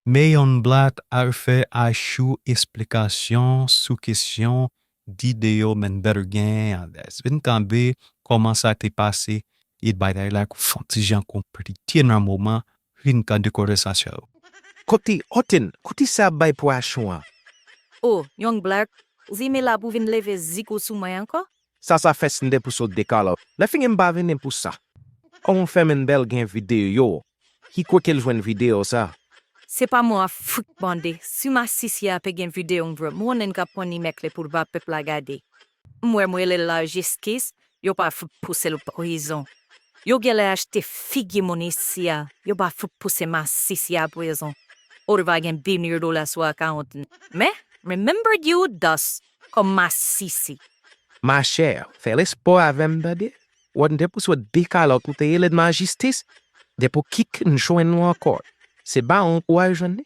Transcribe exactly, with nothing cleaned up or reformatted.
Men yon blat al fè Ashou esplikasyon sou kesyon di deyo men better gen an dèz. Vin kanbe kòman sa te pase, e bagay la fon ti jan konplike nan moman, vin kanbe konvèsasyon yo. Kote, Oten, kote sa ap bay pou Ashou an? Oh, Young Black, ou vin la pou vin leve zik ou sou mwen ankò? Sa sa fè si n te pou sot de Carlo. Lè fini m pa vini pou sa. Kòman w fè men bèl gen videyo? Ki kote l jwenn videyo sa? Se pa mwen w ap fout mande. Si masisi a pe gen videyo m vre, m konnen n k ap pran ni mèk li pou l ba pèp la gade. M wè m rele l lajistis, yo pa fout pouse l prizon. Yo genlè achte figi moun isi a, yo pa fout pouse masisi a prizon. Ou te va gen bilyon dola sou akawont li. Men, remember you, Dos, kòm masisi. Machè, fè lespò avè m tande. Wè n te pou sot de Carlo kote l ed majistis. Depi w kik n jwenn nou ankò. Se ba yon kouraj jwenn li.